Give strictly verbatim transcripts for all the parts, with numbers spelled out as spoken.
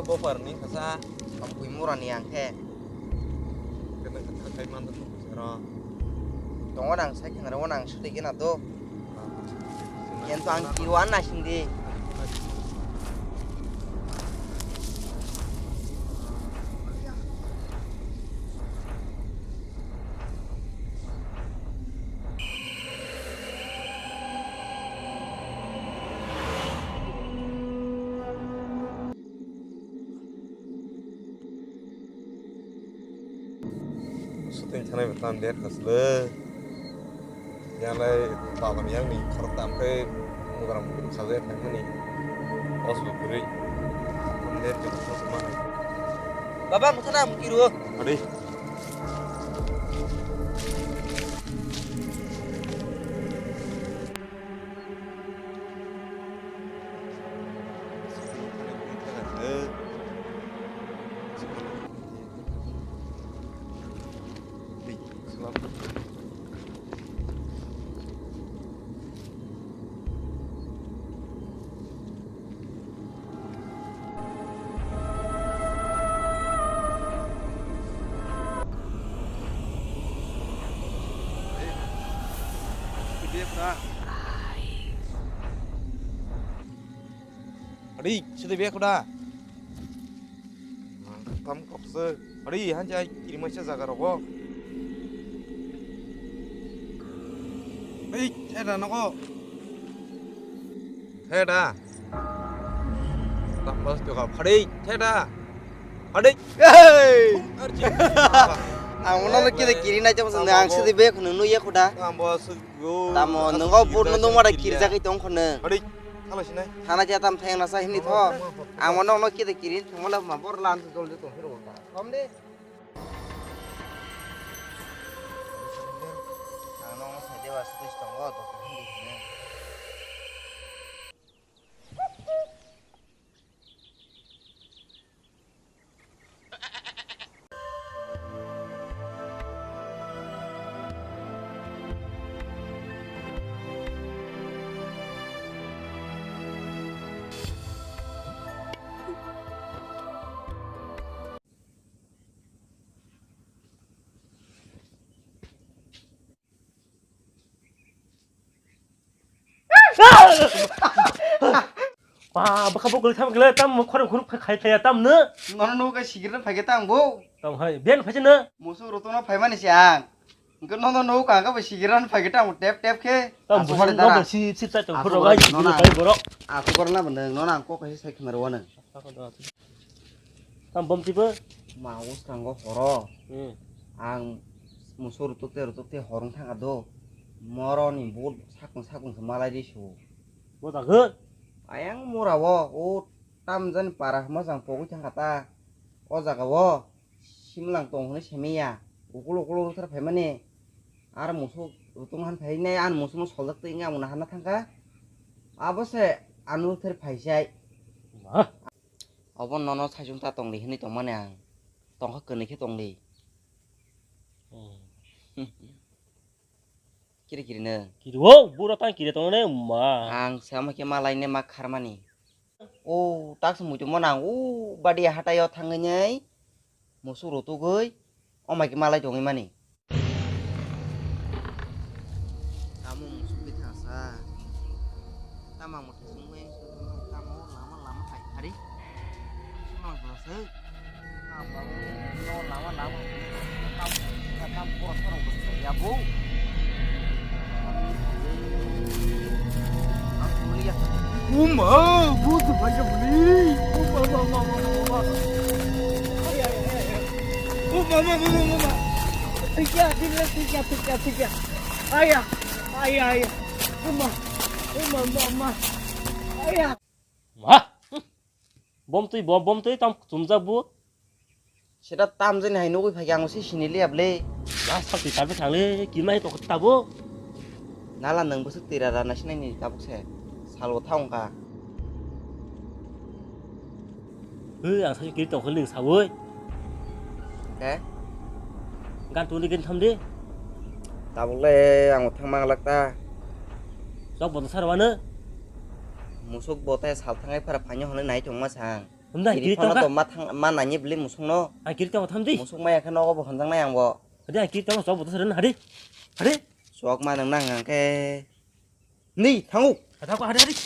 Bopar ni kasa. Tongpui mura ni ang khe. Kena kha khai man da ro. Tongo nang sai khang ro nang sudi gena do. Yen to ang kiwa na sindi. Shooting thanai bo tamo der khasle. Yanglai baba ni yang ni khorok tam khe mugram mugram sajai thangmani. Os bo kwrwi. Tamo der khe khorok ma. Baba, mutha na mukiro. Adi. Adi, sida biya kuda. Tam kokse. Adi, hanjai kirimaisa jaga rogo. Ei, theda nogo. Theda. Tambas to ka phadi, theda. Phadi. Hey! Ang mano no kida kiri na jam ang sidi be khunu nu ya khuda. Tambas go. Tamo nungo but nu mara kiri jakai tong khunu. Phadi. Thala sinai. Thana ja tam theng na sa hini tho. Ang mano no kida kiri thang mala ma bor lan jol jol tong phiro ta. Kom de. Ang nokno sai de ba swtwi se tongo, doctor hwnwi hino. Ba, bwkha bo kwlwi thangma khe tam khorang khuruk khai khai tam no. Nono nugo khe sigirna phaikhe tang bo. Tam hai, ben phaisa no. Musu rotono phaimani se ang. Hwnkhe nono nugo kha khe bo sigirna phaikhe tang tep tep khe. Tam Asuk busu gore no dara. Sip sip ta tong Asuk khoro gore bai no sigirna na. Pai borok. Asuk gore na bo nwng, nono ang kok kaisa sai khna rw nang. Tam bom twibo? Ma, o swkango horo. Hmm. Ang musu rutuk tei rutuk tei hor wng thangkha do. Moroni but sakung sakung se malai ri su. Bo jago? Ayang mura o, o tamjani para hwnma jang pogwi thangkha ta. O jaga o simlang tong hwnwi simi ya. Ukul ukul ruthar phaimani. Ar musu rutung han phainai, an musu no soljak twi wngya, ang muna hanna thangkha. Abo se anu ruthar phaisai. Ma? Obo nono saichung ta tongdi hinwi tongmani ang. Tongkha kwnwi khe tongdi. Hmm. Kiri kiri no. Kiri o, buro tang kiri tongno ne, ma. Ang sama khe malai ne ma kharmani. O, tak se muitu mo nang, o, badi hatai o thangwi nei. Musu rutugwi, o mai khe malai tongwi mani. Tamo musu khe thangsa. Tamo musu khe thangsa, tamo lama lama hai hari. Tamo musu khe. Tamo lama lama. Tamo, tamo pura pura musu ya bu. Uma, butu bhai buli. Uma, ma, ma, ma, ma, ma. Uma, ma, ma, ma, ma, ma. Thik ya, thik ya, thik ya, thik ya, thik ya. Aya, aya, aya. Uma, uma, ma, ma. Aya. Ma. Bom twi, bom, bom twi tam chumjak bu. Seta tamjani hai nugwi phaikhe ang se sini liya ble. Last sak twi sabe thang le, kima hai toko tabo. Nala nwng bwswk twi rara nai sinai ni tabuk se. Salbo thang wngkha. Hei, ang sai kiri tongkha ling sawi. Ke? Gan tuli gin tham di. Tabuk le ang thang mang lak ta. Sok bo sarwano. Musuk bo te sal thangai phara phaino hwnwi nai tongma sang. Hwnda, kiri kiri tongkha. Phano to ma thang, ma nangni bwlwi musukno. Ah, kiri tongkha, thamdi. Musuk maya khe nogo bo honjaknai ang bo. Hadi, ah, kiri tongkha, chok bo thasarani, hadi. Hadi. Chok ma nang nang ang khe. Ni, thangu. Hadi, hadi, hadi.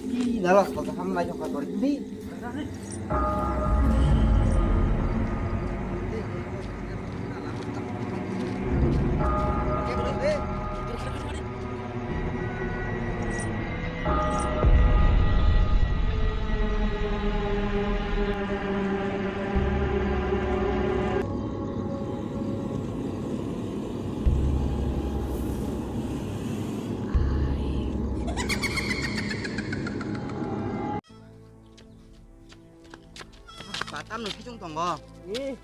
Ih, dalas kota ham lai jokka tori. Di. Batam no khichung tongo. Ni?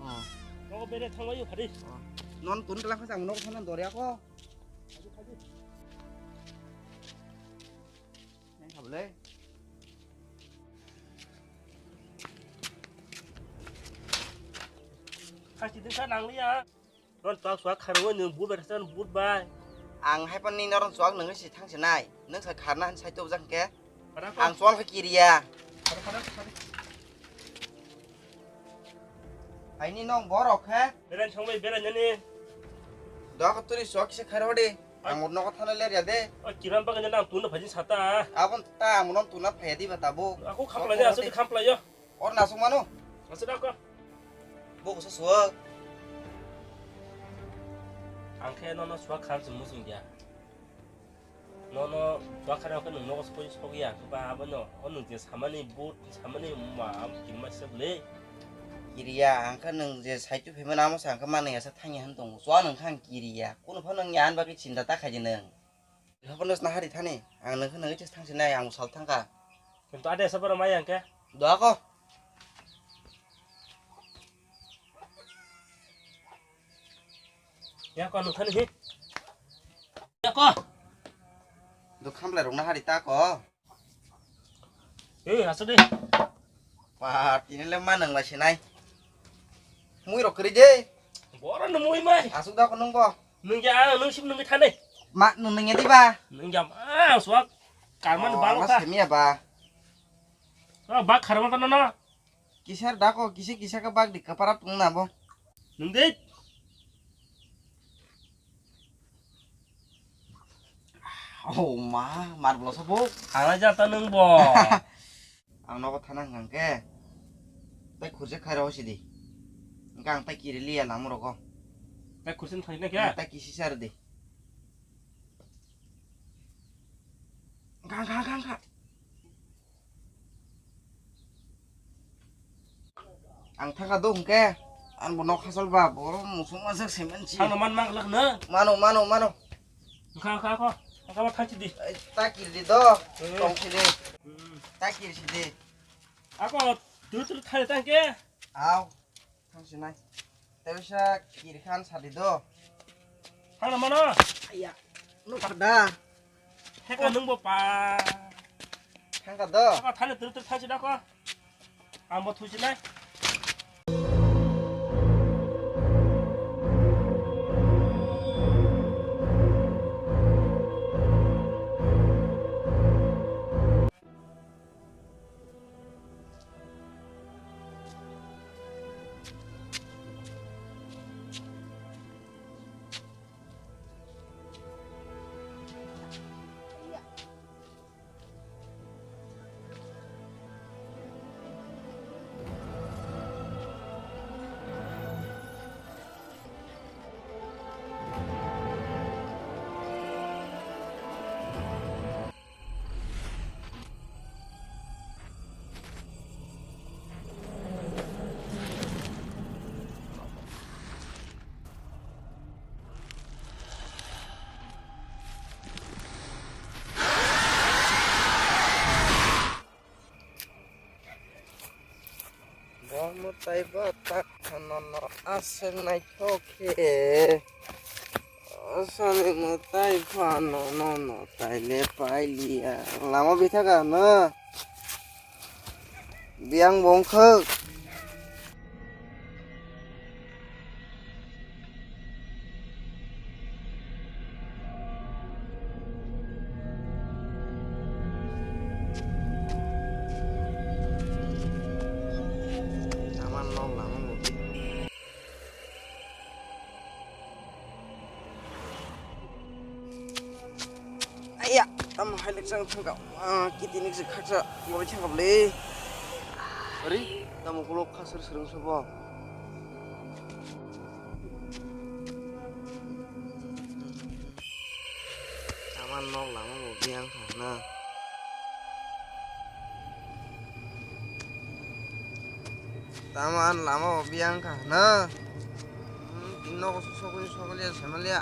Oh. Nogo bere thanglaio khadi. Oh. Non tun kala khajang nogo thana dorya ko. Khadi, khadi. Neng khablai. Khasi din sa nangliya. Non twak swak kharwi nwng but bai thasa, but bai. Ang hai phan ni noron swak nwngwi si thang sinai. Nwng sa kharna han sai tubujak hwnkhe. Khara kho. Ang swak khe kiriya. Khara, khara, khara. Aini nong borok khe. Beran songbai beran nani. Dok turi swak kisa kharwi di. Ang nogo thana lerya de. O kiram bagwi nang tuna phajin sata. Abon ta ang non tuna phaya di ba tabuk. Aku khamplai ya, asuk khamplai yo. Or nasuk mano. Asuk da ko. Bo kusa suwak. Ang khe nono suwak khan se musung ya. Nono suwak khan khe nwng nogo sokoi sok ya. Ba abono o nwng je samani but samani ma am kirma se bwle. Kiriya ang khe nwng je saitu phaimani amo se ang khe manwi asa thangya han tongo. Suwak nwng khe ang kiriya. Kuno phano nwng ya ani bagwi chinta ta khaidi nwng. Hapono sna hari thani, ang nungkhe nungwi thangsinai, ang sal thangkha. Kintu ade esa borok mai yang khe? Doa ko. Ya ko nungkhani hi. Ya ko. Do khamlai rokna hari ta ko. Eh, asuk de. Ba, tini le ma nang lai sinai. Mui rok kwrwi de. Boro no mui mai. Asuk da ko nung bo. Nung ya, nung sim nung thane. Ma, nung nung ya di ba. Nung ya ma, suak. Karman Oh, balo ma ka. Semia ba. Oh, bak kharma ka no no. Kisar da ko, kisi kisa ka bak di kapara tung na bo. Nung de. Oh ma, mar bolo sabo. Ang jata nung bo. Ang nogo thana hwnkha khe, tai khurse khaira hosi di. Hwnkha ang tai kiri liya lama rogo. Tai khurse thangna khe? Tai kisi sar di. Hwnkha, hwnkha, hwnkha, hwnkha. Ang thangkha do hwnkhe, ang bo nok hachal ba, bo musuk mansak semen si. Thangna man mang lak na? Mano, mano, mano. Hwnkha, hwnkha, hwnkha. Hwnkha ma thangsi di. Ai, ta kiri di do. Eh. Tong si di. Hmm. Ta kiri si di. Ako, tu tu thai tang ke? Aw, thang si nai. Tebisa kiri khan sa di do. Thangna mano? Aiya, nuk da. Theka nung bo pa. Thangkha do. Ako thani tu tu thai si da ko. Ang bo thusinai. Taibo tak phano no aswk naithok khe. Aswk mwtai phano no no taile pailiya. Lama bithaka no. Biyang bongkhok. Taman nok lama muti. Aiya, tamo hai lekchang thangka. Ah, kiti nik se khaksa lori thangka bole. Ari, tamo kolok khasar sereng sobo. Taman nok lama bo biyang kha na. Taman lama bo biyang kha na. Hmm, tin nok sokoli sokoli ya semalia.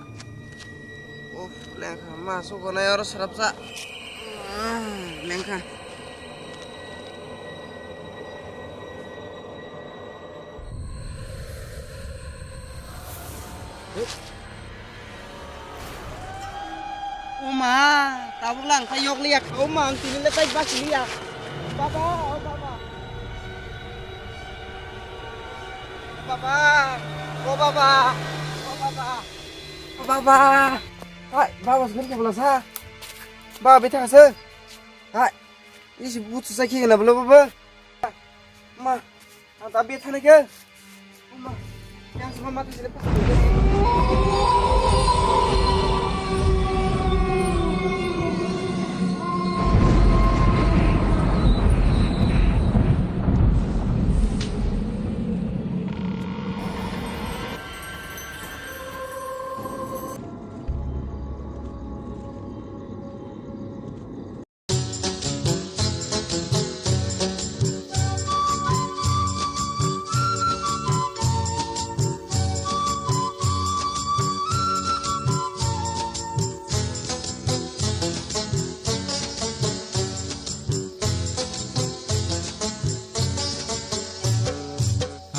Uff, lengkha ma sugo nai oro sarapsa. Ah, lengkha. O ma, tabuk lang kha yok liya. O ma, ang tini le tai basi liya. Baba, o baba. Baba, o baba, o baba. O baba. Hai, baba, sekarang siapa lah sa? Baba, bete kasih. Hai, ini si butuh sakit kenapa lo, baba? Ma, ang tak biar sana ke. Ma, yang sama mati sini.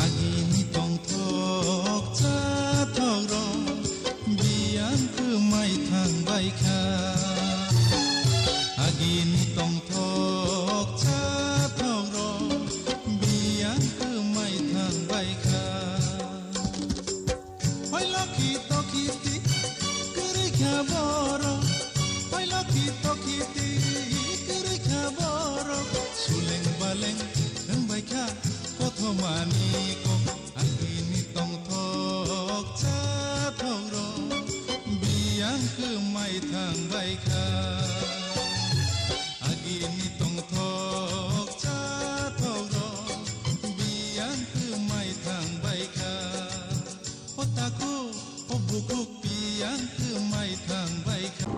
Agini tongthok chathok rok biyang kwmai thang bai kha. Agini tongthok chathok rok biyang kwmai thang bai kha. Hoi lokhi tokhi ti kwrwi kha borok, hoi lokhi tokhi ti kwrwi kha borok, suleng baleng wng bai kha kothomani kok. Agini tongthok chathok rok biyang kwmai thang bai kha. Agini tongthok chathok rok biyang kwmai thang bai kha. O takhuk, o bukhuk biyang kwmai thang bai kha.